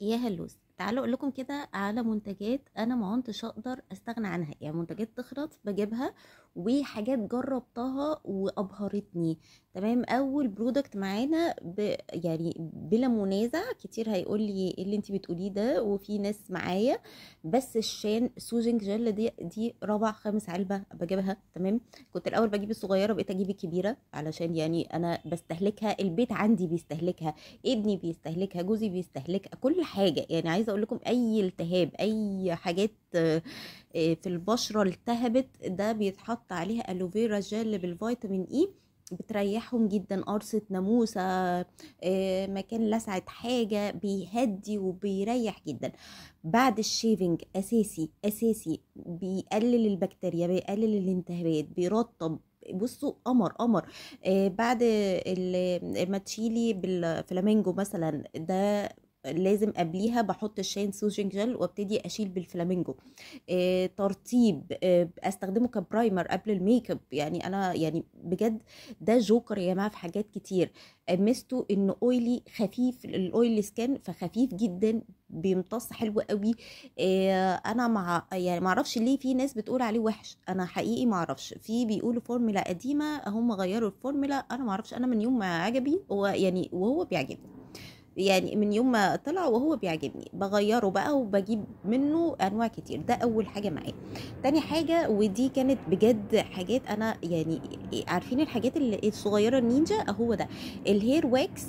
يا هلوس، تعالوا اقول لكم كده على منتجات انا ما كنتش اقدر استغنى عنها. يعني منتجات تخلص بجيبها، وحاجات جربتها وابهرتني. تمام، اول product معانا يعني بلا منازع، كتير هيقول لي ايه اللي انت بتقوليه ده، وفي ناس معايا. بس الشان soothing gel دي رابع خامس علبة بجيبها. تمام، كنت الاول بجيب الصغيرة، بقيت اجيب الكبيرة علشان يعني انا بستهلكها، البيت عندي بيستهلكها، ابني بيستهلكها، جوزي بيستهلكها، كل حاجة. يعني عايزه اقول لكم اي التهاب، اي حاجات في البشرة التهبت، ده بيتحط عليها aloe vera gel بالفيتامين E، بتريحهم جدا. قرصة ناموسه، مكان لسعه حاجة، بيهدي وبيريح جدا. بعد ال shaving اساسي اساسي، بيقلل البكتيريا، بيقلل الالتهابات، بيرطب. بصوا قمر قمر. بعد ما تشيلي بالفلامينجو مثلا، ده لازم قبليها بحط الشان soothing gel وابتدي اشيل بالفلامينجو. ترطيب، استخدمه ك primer قبل الميك اب. يعني انا يعني بجد ده جوكر يا جماعة في حاجات كتير. ميزته انه oily خفيف، ال oily skin فخفيف جدا، بيمتص حلو قوي. انا مع يعني ما اعرفش ليه في ناس بتقول عليه وحش، انا حقيقي ما اعرفش. في بيقولوا فورمولا قديمة، هم غيروا الفورمولا، انا ما اعرفش. انا من يوم ما عجبي هو يعني وهو بيعجبني، يعني من يوم ما طلع وهو بيعجبني، بغيره بقى وبجيب منه انواع كتير. ده اول حاجة معايا. تاني حاجة، ودي كانت بجد حاجات انا يعني عارفين الحاجات اللي الصغيرة النينجا، هو ده ال hair wax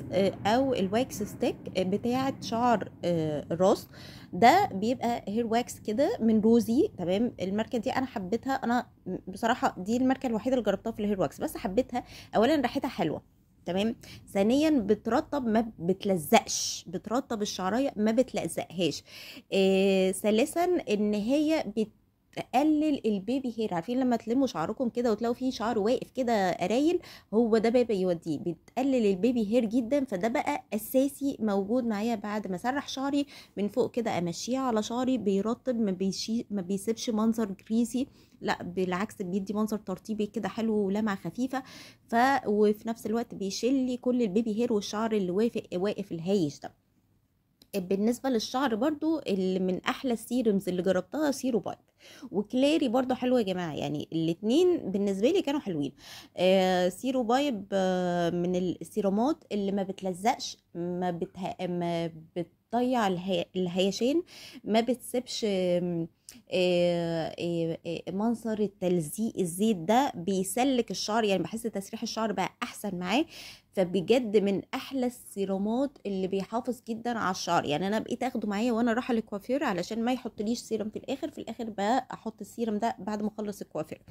او ال wax stick بتاعه شعر الراس. ده بيبقى hair wax كده من روزي. تمام، الماركة دي انا حبيتها، انا بصراحة دي الماركة الوحيدة اللي جربتها في ال hair wax، بس حبيتها. اولا ريحتها حلوة، تمام. ثانيا بترطب، ما بتلزقش، بترطب الشعرايه ما بتلزقهاش. ثالثا ان هي بتقلل ال baby hair. عارفين لما تلموا شعركم كده وتلاقوا فيه شعر واقف كده قرايل، هو ده بقى بيوديه، بتقلل ال baby hair جدا. فده بقى اساسي موجود معايا بعد ما اسرح شعري من فوق كده، امشيه على شعري، بيرطب، ما بيسيبش منظر greasy، لا بالعكس بيدي منظر ترطيبي كده حلو ولمعه خفيفة. وفي نفس الوقت بيشيل لي كل ال baby hair والشعر اللي واقف الهايش ده. بالنسبة للشعر برضو، اللي من احلى ال serums اللي جربتها سيرو بايب وكلاري، برضو حلوة يا جماعة، يعني الاتنين بالنسبة لي كانوا حلوين. سيرو بايب من السيرومات اللي ما بتلزقش، ما بتضيع الهيشان، ما بتسيبش منظر التلزيق الزيت ده، بيسلك الشعر، يعني بحس تسريح الشعر بقى احسن معاه. فبجد من احلى السيرومات اللي بيحافظ جدا على الشعر. يعني انا بقيت اخده معايا وانا رايحة للكوافير علشان ما يحطليش سيرم في الاخر، في الاخر بقى احط السيرم ده بعد ما اخلص الكوافير.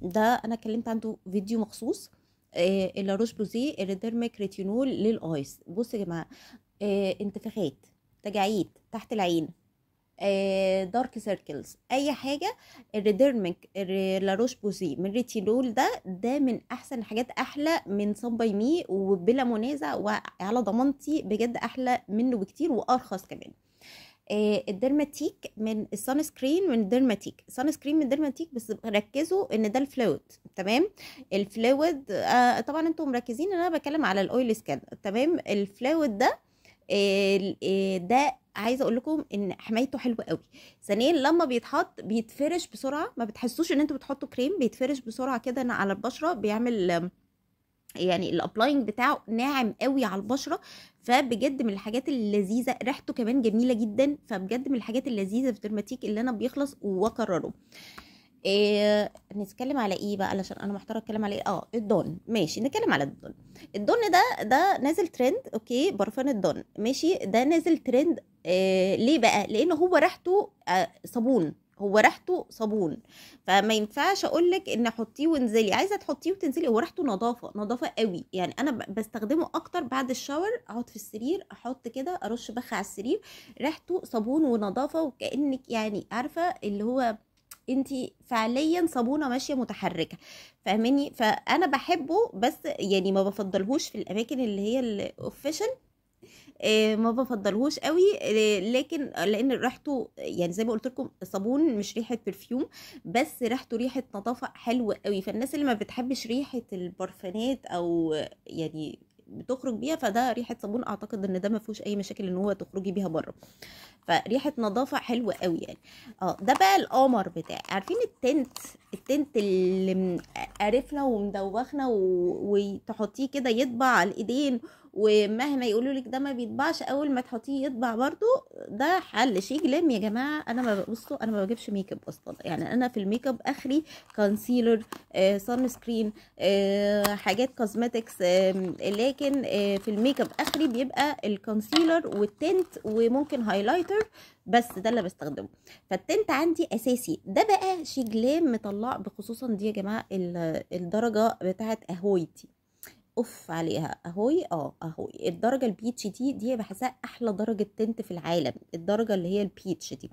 ده انا اتكلمت عنده فيديو مخصوص. لاروش بوزيه الريديرميك ريتينول لل eyes. بصوا يا جماعة، انتفاخات، تجاعيد تحت العين، dark circles، اي حاجة، الريديرميك لاروش بوزيه من ريتينول ده من احسن الحاجات، احلى من صن باي مي وبلا منازع، وعلى ضمانتي بجد احلى منه بكتير وارخص كمان. الديرماتيك من ال sunscreen من ديرماتيك، sunscreen من ديرماتيك، بس ركزوا ان ده ال fluid. تمام، ال fluid طبعا انتم مركزين ان انا بتكلم على ال oily skin. تمام، ال fluid ده ده عايزه اقول لكم ان حمايته حلوة قوي. ثانيا لما بيتحط بيتفرش بسرعة، ما بتحسوش ان انتوا بتحطوا كريم، بيتفرش بسرعة كده على البشرة، بيعمل يعني ال applying بتاعه ناعم قوي على البشرة. فبجد من الحاجات اللذيذة، ريحته كمان جميلة جدا. فبجد من الحاجات اللذيذة في درماتيك اللي انا بيخلص واكرره. نتكلم على ايه بقى علشان انا محتارة اتكلم على ايه. الدون، ماشي نتكلم على الدون. الدون ده نازل trend. okay، برفان الدون ماشي، ده نازل ترند. ليه بقى؟ لان هو ريحته صابون، هو ريحته صابون، فما ينفعش اقولك ان حطيه وانزلي، عايزه تحطيه وتنزلي، هو ريحته نظافة، نظافة قوي. يعني انا بستخدمه اكتر بعد ال shower، اقعد في السرير احط كده، ارش بخ على السرير، ريحته صابون ونظافه، وكانك يعني عارفه اللي هو انتي فعليا صابونه ماشية متحركة، فاهماني؟ فانا بحبه، بس يعني ما بفضلهوش في الاماكن اللي هي ال official، ما بفضلهوش قوي، لكن لان ريحته يعني زي ما قلت لكم صابون مش ريحه perfume، بس ريحته ريحه نظافة حلوة قوي. فالناس اللي ما بتحبش ريحه البرفانات او يعني بتخرج بيها، فده ريحه صابون، اعتقد ان ده ما فيهوش اي مشاكل ان هو تخرجي بيها بره، فريحه نظافة حلوة قوي يعني. ده بقى القمر بتاعي. عارفين ال tint، ال tint اللي قرفنا ومدوخنا وتحطيه كده يطبع على الايدين، ومهما يقولوا لك ده ما بيطبعش، اول ما تحطيه يطبع برضو. ده حل SHEGLAM يا جماعة. انا ما بصوا، انا ما بجيبش ميك اب اصلا يعني، انا في الميك اب اخري concealer، sunscreen، حاجات cosmetics، لكن في الميك اب اخري بيبقى ال concealer وال tint وممكن highlighter، بس ده اللي بستخدمه. فال tint عندي اساسي. ده بقى SHEGLAM مطلع، بخصوصا دي يا جماعة الدرجة بتاعت اهوي دي، اوف عليها اهوي، اهوي الدرجة ال peach دي بحسها احلى درجه tint في العالم، الدرجة اللي هي ال peach دي.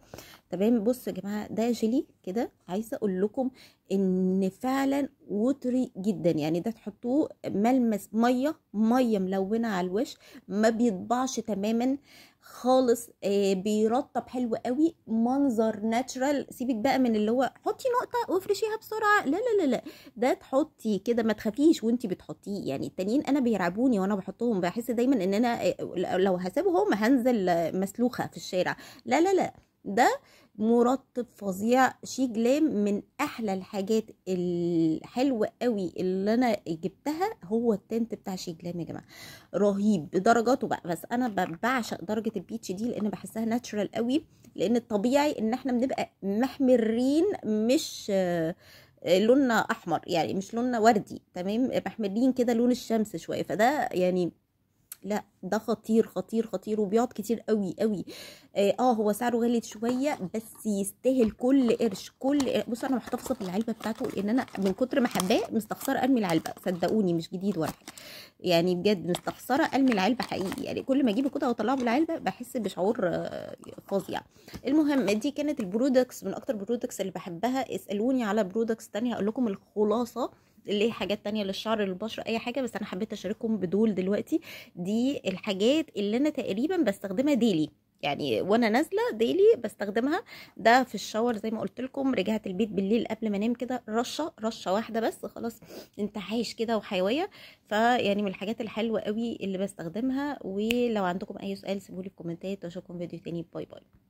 تمام. بصوا يا جماعة ده جيلي كده، عايزه اقول لكم ان فعلا watery جدا يعني، ده تحطوه ملمس مية مية ملونة على الوش، ما بيطبعش تماما خالص، بيرطب حلو قوي، منظر natural. سيبك بقى من اللي هو حطي نقطة وافرشيها بسرعة، لا لا لا لا، ده تحطي كده ما تخافيش وانتي بتحطيه يعني. التانيين انا بيرعبوني وانا بحطهم، بحس دايما ان انا لو هسيبهم هنزل مسلوخه في الشارع. لا لا لا، ده مرطب فظيع. SHEGLAM من احلى الحاجات الحلوة قوي اللي انا جبتها، هو ال tint بتاع SHEGLAM يا جماعة، رهيب بدرجاته بقى. بس انا بعشق درجه ال peach دي لان بحسها natural قوي، لان الطبيعي ان احنا بنبقى محمرين، مش لوننا احمر يعني، مش لوننا وردي، تمام، محمرين كده لون الشمس شوية، فده يعني لا ده خطير خطير خطير، وبيقعد كتير قوي قوي. هو سعره غالي شوية بس يستاهل كل قرش، كل. بصوا انا محتفظة بالعلبه بتاعته لان انا من كتر ما حباه مستخسره ارمي العلبة، صدقوني مش جديد ولا حاجة يعني، بجد مستخسره ارمي العلبة حقيقي يعني، كل ما اجيبه كده واطلعه بالعلبه بحس بشعور فظيع. المهم دي كانت ال products، من اكتر ال products اللي بحبها. اسالوني على products تانية هقول لكم الخلاصة اللي هي حاجات تانية للشعر للبشرة اي حاجة، بس انا حبيت اشارككم بدول دلوقتي. دي الحاجات اللي انا تقريبا بستخدمها daily يعني، وانا نازله daily بستخدمها. ده في ال shower زي ما قلت لكم، رجعت البيت بالليل قبل ما انام كده رشه رشه واحدة بس، خلاص انت عايش كده وحيوية. فيعني من الحاجات الحلوة قوي اللي بستخدمها. ولو عندكم اي سؤال سيبولي في كومنتات، واشوفكم فيديو تاني. bye bye.